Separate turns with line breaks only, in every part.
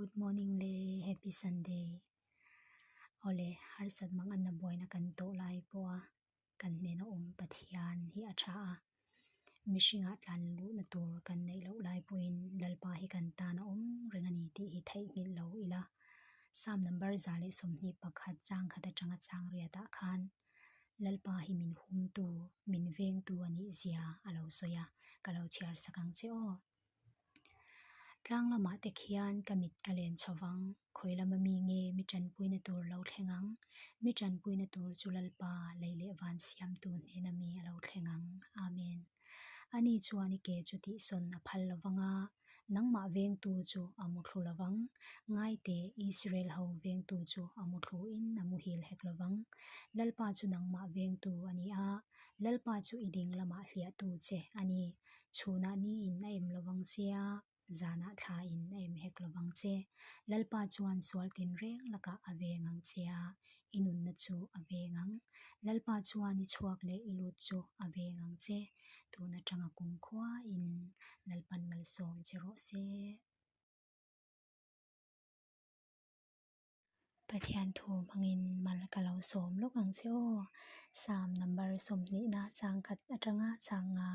Good morning le happy Sunday. Awle harsat mang anna buaina kan tawh lai pawha kan hnena awm Pathian hi a tha a, mihringah tlan luhna tur kan neih loh lai pawhin Lalpa hi kan tan a awm reng a ni tih hi theihnghilh lo ila. Psalm number 121 chang khat atanga chang riatah khan Lalpa hi min humtu, min vengtu a nih zia a lo sawi a, ka lo chhiar sak ang che aw. Tlang lamah te khian ka mit ka len chho vang, khawi lama mi nge mi tanpuina tur lo thleng ang, mi tanpuina tur chu Lalpa lei leh van siamtu hnena mi a lo thleng ang. Amen. Ani chuan i ke chu tihsawn a phal lo vang a, nangmah vengtu chu a muthlu lo vang. Ngaite, Israel ho vengtu chu a muthluin a muhil hek lo vang. Lalpa chu nangmah vengtu a ni a, Lalpa chu i ding lamah hliahtu che a ni. Chhunah niin a em lovang che a, zanah thlain a em hek lovang che. Lalpa chuan sual tinreng lakah a veng ang che a, i nunna chu a veng ang. Lalpa chuan i chhuak leh i lut chu a veng ang che. Tun atanga kumkhuain Lalpan malsawm che rawh se. Pathian thu hmangin mal ka lo sawm lawk ang che aw. Psalm number 20 na chang khat atanga chang nga.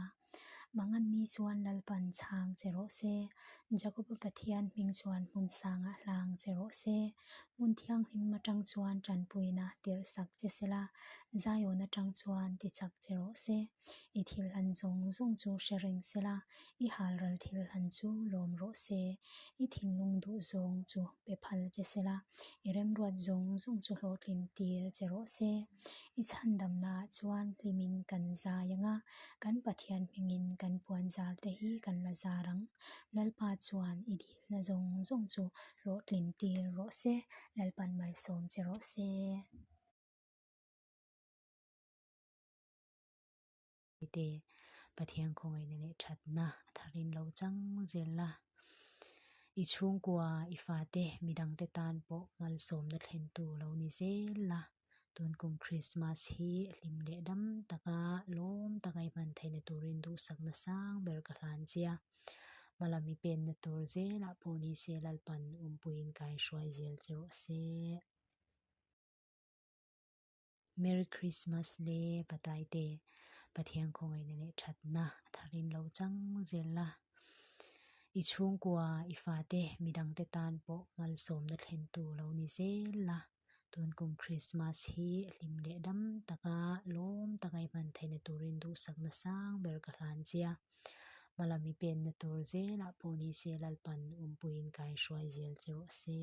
Manganni chuan Lalpan chhang che rawh se. Jakoba Pathian hming chuan hmun sangah hlang che rawh se. Hmun thianghlim atang chuan tanpuina tirh sak che sela, Zion atang chuan ti chak che rawh se. I thil hlan zawng zawng chu hre reng sela, i halral thil hlan chu lawm rawh se. I thinlung duh zawng chu pe phal che sela, i remruat zawng zawng chu hlawhtlin tir che rawh se. I chhandamnaah chuan hlimin kan zai ang a, kan Pathian hmingin kan puan zar te hi kan la zar ang. Lalpa chuan i dilna zawng zawng chu hlawhtlin tir rawh se, Lalpan malsawm che rawh se. Te Pathian khawngaihna leh thatna a tharin lo chang zel la, i chhungkua i fate midangte tan pawh malsawmna thlentu lo ni zel la, tunkum Krismas hi hlim leh dam taka lawm taka i hman theihna turin duhsakna sang ber ka hlan che a, hmalam i penna tur zelah pawh ni se Lalpan awmpuiin kaihruai zel che rawh se. Merry Christmas le Pataite, Pathian khawngaihna leh thatna a tharin lo chang zel la. I chhungkua, i fate, midangte tan pawh malsawmna thlentu lo ni zel la. Tunkum Christmas hi hlim leh dam taka lawm taka i hman theihna turin duhsakna sang ber ka hlan che a. Hmalam i penna tur zelah pawh ni se Lalpan awmpuiin kaihruai zel che rawh se.